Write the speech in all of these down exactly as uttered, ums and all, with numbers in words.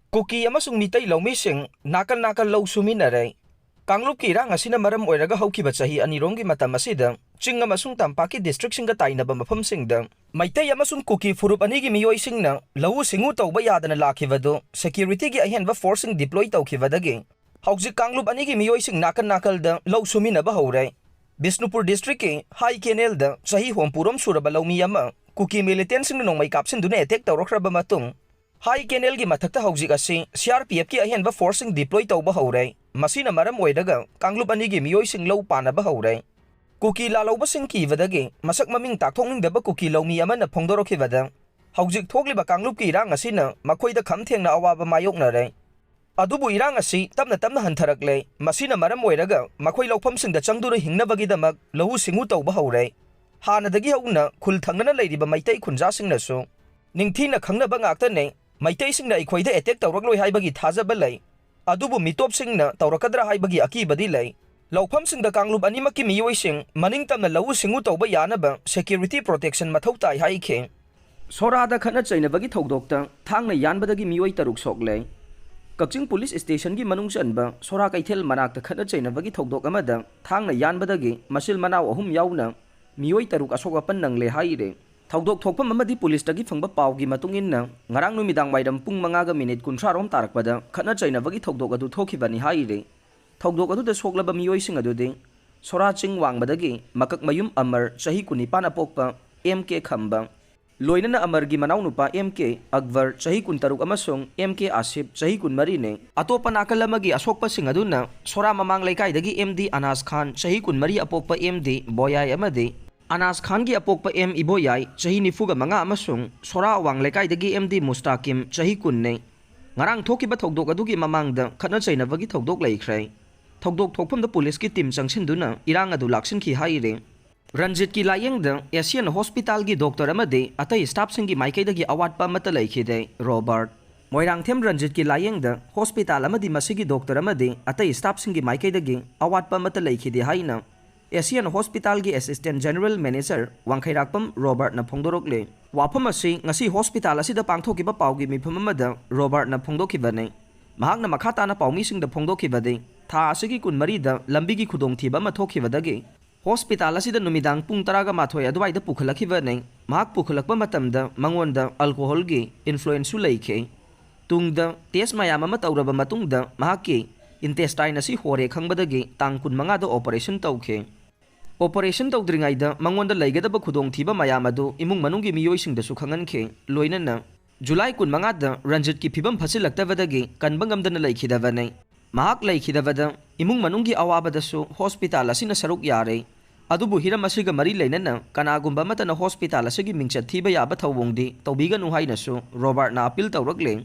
ꯀꯨꯀꯤ ꯑꯃꯁꯨꯡ ꯃꯤꯇꯩ ꯂꯧꯃꯤꯁꯤꯡ ꯅꯥꯀꯜ ꯅꯥꯀꯜ ꯂꯧ ꯁꯨꯃꯤꯟꯅꯔꯦ꯫ ꯀꯥꯡꯂꯨꯞꯀꯤ ꯏꯔꯥꯡ ꯑꯁꯤꯅ ꯃꯔꯝ ꯑꯣꯏꯔꯒ ꯍꯧꯈꯤꯕ ꯆꯍꯤ ꯑꯅꯤꯔꯣꯝꯒꯤ ꯃꯇꯝ ꯑꯁꯤꯗ ꯆꯤꯡ ꯑꯃꯁꯨꯡ ꯇꯝꯄꯥꯛꯀꯤ ꯗꯤꯁꯇ꯭ꯔꯤꯛꯁꯤꯡꯒ ꯇꯥꯏꯅꯕ ꯃꯐꯝꯁꯤꯡꯗ ꯃꯩꯇꯩ ꯑꯃꯁꯨꯡ ꯀꯨꯀꯤ ꯐꯨꯔꯨꯞ ꯑꯅꯤꯒꯤ ꯃꯤꯑꯣꯏꯁꯤꯡꯅ ꯂꯧꯎ ꯁꯤꯡꯎ ꯇꯧꯕ ꯌꯥꯗꯅ ꯂꯥꯛꯈꯤꯕꯗꯨ ꯁꯦꯀ꯭ꯌꯨꯔꯤꯇꯤꯒꯤ ꯑꯍꯦꯟꯕ ꯐꯣꯔꯁꯁꯤꯡ ꯗꯤꯄ꯭ꯂꯣꯏ ꯇꯧꯈꯤꯕꯗꯒꯤ ꯍꯧꯖꯤꯛ ꯀꯥꯡꯂꯨꯞ ꯑꯅꯤꯒꯤ ꯃꯤꯑꯣꯏꯁꯤꯡ ꯅꯥꯀꯜ ꯅꯥꯀꯜꯗ ꯂꯧ ꯁꯨꯃꯤꯟꯅꯕ ꯍꯧꯔꯦ꯫ ꯕꯤꯁꯅꯨꯄꯨꯔ ꯗꯤꯁꯇ꯭ꯔꯤꯛꯀꯤ ꯍꯥꯏ ꯀꯦꯅꯦꯜꯗ ꯆꯍꯤ ꯍꯨꯝꯐꯨꯔꯣꯝ ꯁꯨꯔꯕ ꯂꯧꯃꯤ ꯑꯃ ꯀꯨꯀꯤ ꯃꯤꯂꯤꯇꯦꯟꯁꯤꯡꯅ ꯅꯣꯡꯃꯩ ꯀꯥꯞꯁꯤꯟꯗꯨꯅ ꯑꯦꯇꯦꯛ ꯇꯧꯔꯛꯈ꯭ꯔꯕ ꯃꯇꯨꯡ, ꯍꯥꯏ ꯀꯦꯅꯦꯜꯒꯤ ꯃꯊꯛꯇ ꯍꯧꯖꯤꯛ ꯑꯁꯤ ꯁꯤ ꯑꯥꯔ ꯄꯤ ꯑꯦꯐꯀꯤ ꯑꯍꯦꯟꯕ ꯐꯣꯔꯁꯁꯤꯡ ꯗꯤꯄ꯭ꯂꯣꯏ ꯇꯧꯕ ꯍꯧꯔꯦ꯫ ꯃꯁꯤꯅ ꯃꯔꯝ ꯑꯣꯏꯔꯒ ꯀꯥꯡꯂꯨꯞ ꯑꯅꯤꯒꯤ ꯃꯤꯑꯣꯏꯁꯤꯡ ꯂꯧ ꯄꯥꯟꯅꯕ ꯍꯧꯔꯦ꯫ ꯀꯨꯀꯤ ꯂꯥꯜꯍꯧꯕꯁꯤꯡ ꯀꯤꯕꯗꯒꯤ ꯃꯁꯛ ꯃꯃꯤꯡ ꯇꯥꯛꯊꯣꯛꯅꯤꯡꯗꯕ ꯀꯨꯀꯤ ꯂꯧꯃꯤ ꯑꯃꯅ ꯐꯣꯡꯗꯣꯔꯛꯈꯤꯕꯗ, ꯍꯧꯖꯤꯛ ꯊꯣꯛꯂꯤꯕ ꯀꯥꯡꯂꯨꯞꯀꯤ ꯏꯔꯥꯡ ꯑꯁꯤꯅ ꯃꯈꯣꯏꯗ ꯈꯝ ꯊꯦꯡꯅ ꯑꯋꯥꯕ ꯃꯥꯌꯣꯛꯅꯔꯦ꯫ ꯑꯗꯨꯕꯨ ꯏꯔꯥꯡ ꯑꯁꯤ ꯇꯞꯅ ꯇꯞꯅ ꯍꯟꯊꯔꯛꯂꯦ꯫ ꯃꯁꯤꯅ ꯃꯔꯝ ꯑꯣꯏꯔꯒ ꯃꯈꯣꯏ ꯂꯧꯐꯝꯁꯤꯡꯗ ꯆꯪꯗꯨꯅ ꯍꯤꯡꯅꯕꯒꯤꯗꯃꯛ ꯂꯧꯎ ꯁꯤꯡꯎ ꯇꯧꯕ ꯍꯧꯔꯦ꯫ ꯍꯥꯟꯅꯗꯒꯤ ꯍꯧꯅ ꯈꯨꯜ ꯊꯪꯅꯅ ꯂꯩꯔꯤꯕ ꯃꯩꯇꯩ ꯈꯨꯟꯖꯥꯁꯤꯡꯅꯁꯨ ꯅꯤꯡꯊꯤꯅ ꯈꯪꯅꯕ ꯉꯥꯛꯇꯅꯦ, ꯃꯩꯇꯩꯁꯤꯡꯅ ꯑꯩꯈꯣꯏꯗ ꯑꯦꯇꯦꯛ ꯇꯧꯔꯛꯂꯣꯏ ꯍꯥꯏꯕꯒꯤ ꯊꯥꯖꯕ ꯂꯩ꯫ ꯑꯗꯨꯕꯨ ꯃꯤꯇꯣꯞꯁꯤꯡꯅ ꯇꯧꯔꯛꯀꯗ꯭ꯔꯥ ꯍꯥꯏꯕꯒꯤ ꯑꯀꯤꯕꯗꯤ ꯂꯩ꯫ ꯂꯧꯐꯝꯁꯤꯡꯗ ꯀꯥꯡꯂꯨꯞ ꯑꯅꯤꯃꯛꯀꯤ ꯃꯤꯑꯣꯏꯁꯤꯡ ꯃꯅꯤꯡ ꯇꯝꯅ ꯂꯧꯎ ꯁꯤꯡꯎ ꯇꯧꯕ ꯌꯥꯅꯕ ꯁꯦꯀ꯭ꯌꯨꯔꯤꯇꯤ ꯄ꯭ꯔꯣꯇꯦꯛꯁꯟ ꯃꯊꯧ ꯇꯥꯏ ꯍꯥꯏꯈꯤ꯫ ꯁꯣꯔꯥꯗ ꯈꯠꯅ ꯆꯩꯅꯕꯒꯤ ꯊꯧꯗꯣꯛꯇ ꯊꯥꯡꯅ ꯌꯥꯟꯕꯗꯒꯤ ꯃꯤꯑꯣꯏ ꯇꯔꯨꯛ ꯁꯣꯛꯂꯦ꯫ ꯀꯛꯆꯤꯡ ꯄꯨꯂꯤꯁ ꯁ꯭ꯇꯦꯁꯟꯒꯤ ꯃꯅꯨꯡ ꯆꯟꯕ ꯁꯣꯔꯥ ꯀꯩꯊꯦꯜ ꯃꯅꯥꯛꯇ ꯈꯠꯅ ꯆꯩꯅꯕꯒꯤ ꯊꯧꯗꯣꯛ ꯑꯃꯗ ꯊꯥꯡꯅ ꯌꯥꯟꯕꯗꯒꯤ ꯃꯆꯤꯜ ꯃꯅꯥꯎ ꯑꯍꯨꯝ ꯌꯥꯎꯅ ꯃꯤꯑꯣꯏ ꯇꯔꯨꯛ ꯑꯁꯣꯛ ꯑꯄꯟ ꯅꯪꯂꯦ ꯍꯥꯏꯔꯦ꯫ ꯊꯧꯗꯣꯛ ꯊꯣꯛꯐꯝ ꯑꯃꯗꯤ ꯄꯨꯂꯤꯁꯇꯒꯤ ꯐꯪꯕ ꯄꯥꯎꯒꯤ ꯃꯇꯨꯡ ꯏꯟꯅ, ꯉꯔꯥꯡ ꯅꯨꯃꯤꯗꯥꯡ ꯋꯥꯏꯔꯝ ꯄꯨꯡ ꯃꯉꯥꯒ ꯃꯤꯅꯤꯠ ꯀꯨꯟꯊ꯭ꯔꯥ ꯔꯣꯝ ꯇꯥꯔꯛꯄꯗ ꯈꯠꯅ ꯆꯩꯅꯕꯒꯤ ꯊꯧꯗꯣꯛ ꯑꯗꯨ ꯊꯣꯛꯈꯤꯕꯅꯤ ꯍꯥꯏꯔꯦ꯫ ꯊꯧꯗꯣꯛ ꯑꯗꯨꯗ ꯁꯣꯛꯂꯕ ꯃꯤꯑꯣꯏꯁꯤꯡ ꯑꯗꯨꯗꯤ ꯁꯣꯔꯥ ꯆꯤꯡ ꯋꯥꯡꯃꯗꯒꯤ ꯃꯀꯛꯃꯌꯨꯝ ꯑꯃꯔ, ꯆꯍꯤ ꯀꯨꯟꯅꯤꯄꯥꯟ ꯑꯄꯣꯛꯄ, ꯑꯦꯝ ꯀꯦ ꯈꯝꯕ, ꯂꯣꯏꯅꯅ ꯑꯃꯔꯒꯤ ꯃꯅꯥꯎꯅꯨꯄꯥ ꯑꯦꯝ ꯀꯦ ꯑꯛꯕꯔ, ꯆꯍꯤ ꯀꯨꯟꯇꯔꯨꯛ, ꯑꯃꯁꯨꯡ ꯑꯦꯝ ꯀꯦ ꯑꯥꯁꯤꯐ, ꯆꯍꯤ ꯀꯨꯟꯃꯔꯤꯅꯤ꯫ ꯑꯇꯣꯞꯄ ꯅꯥꯀꯜ ꯑꯃꯒꯤ ꯑꯁꯣꯛꯄꯁꯤꯡ ꯑꯗꯨꯅ ꯁꯣꯔꯥ ꯃꯃꯥꯡ ꯂꯩꯀꯥꯏꯗꯒꯤ ꯑꯦꯝ ꯗꯤ ꯑꯅꯥꯁ ꯈꯥꯟ, ꯆꯍꯤ ꯀꯨꯟꯃꯔꯤ ꯑꯄꯣꯛꯄ ꯑꯦꯝ ꯗꯤ ꯕꯣꯌꯥꯏ ꯑꯃꯗꯤ ꯑꯅꯥꯁ ꯈꯥꯟꯒꯤ ꯑꯄꯣꯛꯄ ꯑꯦꯝ ꯏꯕꯣꯌꯥꯏ, ꯆꯍꯤ ꯅꯤꯐꯨꯒ ꯃꯉꯥ, ꯑꯃꯁꯨꯡ ꯁꯣꯔꯥ ꯑꯋꯥꯡ ꯂꯩꯀꯥꯏꯗꯒꯤ ꯑꯦꯝ ꯗꯤ ꯃꯨꯁꯇꯥꯀꯤꯝ, ꯆꯍꯤ ꯀꯨꯟꯅꯤ꯫ ꯉꯔꯥꯡ ꯊꯣꯛꯈꯤꯕ ꯊꯧꯗꯣꯛ ꯑꯗꯨꯒꯤ ꯃꯃꯥꯡꯗ ꯈꯠꯅ ꯆꯩꯅꯕꯒꯤ ꯊꯧꯗꯣꯛ ꯂꯩꯈ꯭ꯔꯦ꯫ ꯊꯧꯗꯣꯛ ꯊꯣꯛꯐꯝꯗ ꯄꯨꯂꯤꯁꯀꯤ ꯇꯤꯝ ꯆꯪꯁꯤꯟꯗꯨꯅ ꯏꯔꯥꯡ ꯑꯗꯨ ꯂꯥꯛꯁꯤꯟꯈꯤ ꯍꯥꯏꯔꯤ꯫ ꯔꯟꯖꯤꯠꯀꯤ ꯂꯥꯌꯦꯡꯗ ꯑꯦꯁꯤꯌꯥꯟ ꯍꯣꯁꯄꯤꯇꯥꯜꯒꯤ ꯗꯣꯛꯇꯔ ꯑꯃꯗꯤ ꯑꯇꯩ ꯁ꯭ꯇꯥꯐꯁꯤꯡꯒꯤ ꯃꯥꯏꯀꯩꯗꯒꯤ ꯑꯋꯥꯠꯄ ꯑꯃꯠꯇ ꯂꯩꯈꯤꯗꯦ꯫ ꯔꯣꯕꯥꯔꯠ꯫ ꯃꯣꯏꯔꯥꯡꯊꯦꯝ ꯔꯟꯖꯤꯠꯀꯤ ꯂꯥꯌꯦꯡꯗ ꯍꯣꯁꯄꯤꯇꯥꯜ ꯑꯃꯗꯤ ꯃꯁꯤꯒꯤ ꯗꯣꯛꯇꯔ ꯑꯃꯗꯤ ꯑꯇꯩ ꯁ꯭ꯇꯥꯐꯁꯤꯡꯒꯤ ꯃꯥꯏꯀꯩꯗꯒꯤ ꯑꯋꯥꯠꯄ ꯑꯃꯠꯇ ꯂꯩꯈꯤꯗꯦ ꯍꯥꯏꯅ ꯑꯦꯁꯤꯌꯥꯟ ꯍꯣꯁꯄꯤꯇꯥꯜꯒꯤ ꯑꯦꯁꯤꯁꯇꯦꯟ ꯖꯦꯅꯔꯦꯜ ꯃꯦꯅꯦꯖꯔ ꯋꯥꯡꯈꯩꯔꯥꯛꯄꯝ ꯔꯣꯕꯥꯔꯠꯅ ꯐꯣꯡꯗꯣꯔꯛꯂꯦ꯫ ꯋꯥꯐꯝ ꯑꯁꯤ ꯉꯁꯤ ꯍꯣꯁꯄꯤꯇꯥꯜ ꯑꯁꯤꯗ ꯄꯥꯡꯊꯣꯛꯈꯤꯕ ꯄꯥꯎꯒꯤ ꯃꯤꯐꯝ ꯑꯃꯗ ꯔꯣꯕꯥꯔꯠꯅ ꯐꯣꯡꯗꯣꯛꯈꯤꯕꯅꯤ꯫ ꯃꯍꯥꯛꯅ ꯃꯈꯥ ꯇꯥꯅ ꯄꯥꯎꯃꯤꯁꯤꯡꯗ ꯐꯣꯡꯗꯣꯛꯈꯤꯕꯗꯤ, ꯊꯥ ꯑꯁꯤꯒꯤ ꯀꯨꯟꯃꯔꯤꯗ ꯂꯝꯕꯤꯒꯤ ꯈꯨꯗꯣꯡꯊꯤꯕ ꯑꯃ ꯊꯣꯛꯈꯤꯕꯗꯒꯤ ꯍꯣꯁꯄꯤꯇꯥꯜ ꯑꯁꯤꯗ ꯅꯨꯃꯤꯗꯥꯡ ꯄꯨꯡ ꯇꯔꯥꯒ ꯃꯥꯊꯣꯏ ꯑꯗꯨꯋꯥꯏꯗ ꯄꯨꯈꯠꯂꯛꯈꯤꯕꯅꯤ꯫ ꯃꯍꯥꯛ ꯄꯨꯈꯠꯂꯛꯄ ꯃꯇꯝꯗ ꯃꯉꯣꯟꯗ ꯑꯜꯀꯣꯍꯣꯜꯒꯤ ꯏꯟꯐ꯭ꯂꯨꯌꯦꯟꯁꯁꯨ ꯂꯩꯈꯤ꯫ ꯇꯨꯡꯗ ꯇꯦꯁ ꯃꯌꯥꯝ ꯑꯃ ꯇꯧꯔꯕ ꯃꯇꯨꯡꯗ ꯃꯍꯥꯛꯀꯤ ꯏꯟꯇꯦꯁꯇꯥꯏꯟ ꯑꯁꯤ ꯍꯣꯔꯦ ꯈꯪꯕꯗꯒꯤ ꯇꯥꯡ ꯀꯨꯟꯃꯉꯥꯗ ꯑꯣꯄꯔꯦꯁꯟ ꯇꯧꯈꯤ꯫ ꯑꯣꯄꯔꯦꯁꯟ ꯇꯧꯗ꯭ꯔꯤꯉꯩꯗ ꯃꯉꯣꯟꯗ ꯂꯩꯒꯗꯕ ꯈꯨꯗꯣꯡꯊꯤꯕ ꯃꯌꯥꯝ ꯑꯗꯨ ꯏꯃꯨꯡ ꯃꯅꯨꯡꯒꯤ ꯃꯤꯑꯣꯏꯁꯤꯡꯗꯁꯨ ꯈꯪꯍꯟꯈꯤ꯫ ꯂꯣꯏꯅꯅ ꯖꯨꯂꯥꯏ ꯀꯨꯟꯃꯉꯥꯗ ꯔꯟꯖꯤꯠꯀꯤ ꯐꯤꯕꯝ ꯐꯠꯁꯤꯜꯂꯛꯇꯕꯗꯒꯤ ꯀꯟꯕ ꯉꯝꯗꯅ ꯂꯩꯈꯤꯗꯕꯅꯤ꯫ ꯃꯍꯥꯛ ꯂꯩꯈꯤꯗꯕꯗ ꯏꯃꯨꯡ ꯃꯅꯨꯡꯒꯤ ꯑꯋꯥꯕꯗꯁꯨ ꯍꯣꯁꯄꯤꯇꯥꯜ ꯑꯁꯤꯅ ꯁꯔꯨꯛ ꯌꯥꯔꯦ꯫ ꯑꯗꯨꯕꯨ ꯍꯤꯔꯝ ꯑꯁꯤꯒ ꯃꯔꯤ ꯂꯩꯅꯅ ꯀꯅꯥꯒꯨꯝꯕ ꯑꯃꯠꯇꯅ ꯍꯣꯁꯄꯤꯇꯥꯜ ꯑꯁꯤꯒꯤ ꯃꯤꯡꯆꯠ ꯊꯤꯕ ꯌꯥꯕ ꯊꯧꯑꯣꯡꯗꯤ ꯇꯧꯕꯤꯒꯅꯨ ꯍꯥꯏꯅꯁꯨ ꯔꯣꯕꯥꯔꯠꯅ ꯑꯄꯤꯜ ꯇꯧꯔꯛꯂꯦ꯫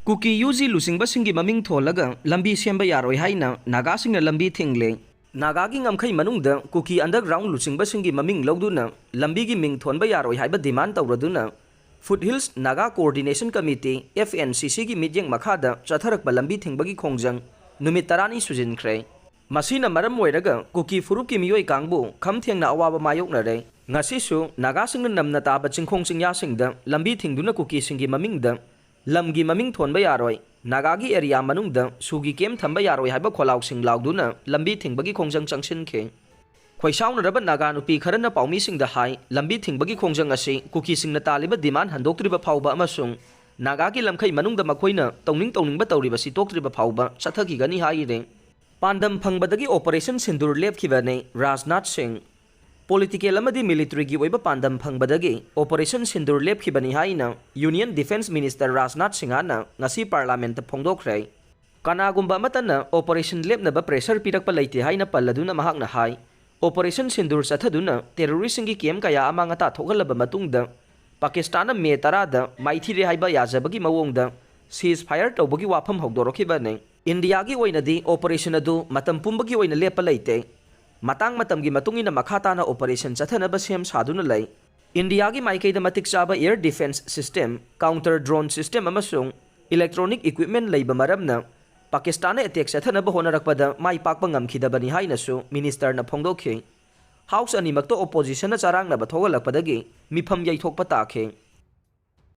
ꯀꯨꯀꯤ ꯌꯨ ꯖꯤ ꯂꯨꯆꯤꯡꯕꯁꯤꯡꯒꯤ ꯃꯃꯤꯡ ꯊꯣꯜꯂꯒ ꯂꯝꯕꯤ ꯁꯦꯝꯕ ꯌꯥꯔꯣꯏ ꯍꯥꯏꯅ ꯅꯥꯒꯥꯁꯤꯡꯅ ꯂꯝꯕꯤ ꯊꯤꯡꯂꯦ꯫ ꯅꯥꯒꯥꯒꯤ ꯉꯝꯈꯩ ꯃꯅꯨꯡꯗ ꯀꯨꯀꯤ ꯑꯟꯗꯔꯒ꯭ꯔꯥꯎꯟ ꯂꯨꯆꯤꯡꯕꯁꯤꯡꯒꯤ ꯃꯃꯤꯡ ꯂꯧꯗꯨꯅ ꯂꯝꯕꯤꯒꯤ ꯃꯤꯡ ꯊꯣꯟꯕ ꯌꯥꯔꯣꯏ ꯍꯥꯏꯕ ꯗꯤꯃꯥꯟ ꯇꯧꯔꯗꯨꯅ foothills Naga coordination committee, F N C ꯁꯤꯒꯤ ꯃꯤꯠꯌꯦꯡ ꯃꯈꯥꯗ ꯆꯠꯊꯔꯛꯄ ꯂꯝꯕꯤ ꯊꯤꯡꯕꯒꯤ ꯈꯣꯡꯖꯪ ꯅꯨꯃꯤꯠ ꯇꯔꯥꯅꯤ ꯁꯨꯖꯤꯟꯈ꯭ꯔꯦ꯫ ꯃꯁꯤꯅ ꯃꯔꯝ ꯑꯣꯏꯔꯒ ꯀꯨꯀꯤ ꯐꯨꯔꯨꯞꯀꯤ ꯃꯤꯑꯣꯏ ꯀꯥꯡꯕꯨ ꯈꯝ ꯊꯦꯡꯅ ꯑꯋꯥꯕ ꯃꯥꯌꯣꯛꯅꯔꯦ꯫ ꯉꯁꯤꯁꯨ ꯅꯥꯒꯥꯁꯤꯡꯅ ꯅꯝꯅ ꯇꯥꯕ ꯆꯤꯡꯈꯣꯡ ꯆꯤꯡꯌꯥꯁꯤꯡꯗ ꯂꯝꯕꯤ ꯊꯤꯡꯗꯨꯅ ꯀꯨꯀꯤꯁꯤꯡꯒꯤ ꯃꯃꯤꯡꯗ ꯂꯝꯒꯤ ꯃꯃꯤꯡ ꯊꯣꯟꯕ ꯌꯥꯔꯣꯏ, ꯅꯥꯒꯥꯒꯤ ꯑꯦꯔꯤꯌꯥ ꯃꯅꯨꯡꯗ ꯁꯨꯒꯤ ꯀꯦꯝ ꯊꯝꯕ ꯌꯥꯔꯣꯏ ꯍꯥꯏꯕ ꯈꯣꯜꯂꯥꯎꯁꯤꯡ ꯂꯥꯎꯗꯨꯅ ꯂꯝꯕꯤ ꯊꯤꯡꯕꯒꯤ ꯈꯣꯡꯖꯪ ꯆꯪꯁꯤꯟꯈꯤ꯫ ꯈꯣꯏꯁꯥꯎꯅꯔꯕ ꯅꯥꯒꯥ ꯅꯨꯄꯤ ꯈꯔꯅ ꯄꯥꯎꯃꯤꯁꯤꯡꯗ ꯍꯥꯏ, ꯂꯝꯕꯤ ꯊꯤꯡꯕꯒꯤ ꯈꯣꯡꯖꯪ ꯑꯁꯤ ꯀꯨꯀꯤꯁꯤꯡꯅ ꯇꯥꯜꯂꯤꯕ ꯗꯤꯃꯥꯟ ꯍꯟꯗꯣꯛꯇ꯭ꯔꯤꯕ ꯐꯥꯎꯕ ꯑꯃꯁꯨꯡ ꯅꯥꯒꯥꯒꯤ ꯂꯝꯈꯩ ꯃꯅꯨꯡꯗ ꯃꯈꯣꯏꯅ ꯇꯧꯅꯤꯡ ꯇꯧꯅꯤꯡꯕ ꯇꯧꯔꯤꯕꯁꯤ ꯇꯣꯛꯇ꯭ꯔꯤꯕ ꯐꯥꯎꯕ ꯆꯠꯊꯈꯤꯒꯅꯤ ꯍꯥꯏꯔꯤ꯫ ꯄꯥꯟꯗꯝ ꯐꯪꯕꯗꯒꯤ ꯑꯣꯄꯔꯦꯁꯟ ꯁꯤꯟꯗꯨꯔ ꯂꯦꯞꯈꯤꯕꯅꯤ ꯔꯥꯖꯅꯥꯊ ꯁꯤꯡ꯫ ꯄꯣꯂꯤꯇꯤꯀꯦꯜ ꯑꯃꯗꯤ ꯃꯤꯂꯤꯇꯔꯤꯒꯤ ꯑꯣꯏꯕ ꯄꯥꯟꯗꯝ ꯐꯪꯕꯗꯒꯤ ꯑꯣꯄꯔꯦꯁꯟ ꯁꯤꯟꯗꯨꯔ ꯂꯦꯞꯈꯤꯕꯅꯤ ꯍꯥꯏꯅ ꯌꯨꯅꯤꯌꯟ ꯗꯤꯐꯦꯟꯁ ꯃꯤꯅꯤꯁꯇꯔ ꯔꯥꯖꯅꯥꯊ ꯁꯤꯡꯍꯅ ꯉꯁꯤ ꯄꯥꯔꯂꯥꯃꯦꯟꯠꯇ ꯐꯣꯡꯗꯣꯛꯈ꯭ꯔꯦ꯫ ꯀꯅꯥꯒꯨꯝꯕ ꯑꯃꯠꯇꯅ ꯑꯣꯄꯔꯦꯁꯟ ꯂꯦꯞꯅꯕ ꯄ꯭ꯔꯦꯁꯔ ꯄꯤꯔꯛꯄ ꯂꯩꯇꯦ ꯍꯥꯏꯅ ꯄꯜꯂꯗꯨꯅ ꯃꯍꯥꯛꯅ ꯍꯥꯏ, ꯑꯣꯄꯔꯦꯁꯟ ꯁꯤꯟꯗꯨꯔ ꯆꯠꯊꯗꯨꯅ ꯇꯦꯔꯣꯔꯤꯁꯁꯤꯡꯒꯤ ꯀꯦꯝ ꯀꯌꯥ ꯑꯃ ꯉꯇꯥ ꯊꯣꯛꯍꯜꯂꯕ ꯃꯇꯨꯡꯗ ꯄꯥꯀꯤꯁꯇꯥꯟꯅ ꯃꯦ ꯇꯔꯥꯗ ꯃꯥꯏꯊꯤꯔꯦ ꯍꯥꯏꯕ ꯌꯥꯖꯕꯒꯤ ꯃꯑꯣꯡꯗ ꯁꯤꯖ ꯐꯥꯌꯔ ꯇꯧꯕꯒꯤ ꯋꯥꯐꯝ ꯍꯧꯗꯣꯔꯛꯈꯤꯕꯅꯤ꯫ ꯏꯟꯗꯤꯌꯥꯒꯤ ꯑꯣꯏꯅꯗꯤ ꯑꯣꯄꯔꯦꯁꯟ ꯑꯗꯨ ꯃꯇꯝ ꯄꯨꯝꯕꯒꯤ ꯑꯣꯏꯅ ꯂꯦꯞꯄ ꯂꯩꯇꯦ꯫ ꯃꯇꯥꯡ ꯃꯇꯝꯒꯤ ꯃꯇꯨꯡ ꯏꯟꯅ ꯃꯈꯥ ꯇꯥꯅ ꯑꯣꯄꯔꯦꯁꯟ ꯆꯠꯊꯅꯕ ꯁꯦꯝ ꯁꯥꯗꯨꯅ ꯂꯩ꯫ ꯏꯟꯗꯤꯌꯥꯒꯤ ꯃꯥꯏꯀꯩꯗ ꯃꯇꯤꯛ ꯆꯥꯕ air defence system, counter drone system ꯑꯃꯁꯨꯡ ꯏꯂꯦꯛꯇ꯭ꯔꯣꯅꯤꯛ ꯏꯀ꯭ꯋꯤꯞꯃꯦꯟ ꯂꯩꯕ ꯃꯔꯝꯅ ꯄꯥꯀꯤꯁꯇꯥꯟꯅ ꯑꯦꯇꯦꯛ ꯆꯠꯊꯅꯕ ꯍꯣꯠꯅꯔꯛꯄꯗ ꯃꯥꯏ ꯄꯥꯛꯄ ꯉꯝꯈꯤꯗꯕꯅꯤ ꯍꯥꯏꯅꯁꯨ ꯃꯤꯅꯤꯁꯇꯔꯅ ꯐꯣꯡꯗꯣꯛꯈꯤ꯫ ꯍꯥꯎꯁ ꯑꯅꯤꯃꯛꯇ ꯑꯣꯄꯣꯖꯤꯁꯟꯅ ꯆꯔꯥꯡꯅꯕ ꯊꯣꯛꯍꯜꯂꯛꯄꯗꯒꯤ ꯃꯤꯐꯝ ꯌꯩꯊꯣꯛꯄ ꯇꯥꯈꯤ꯫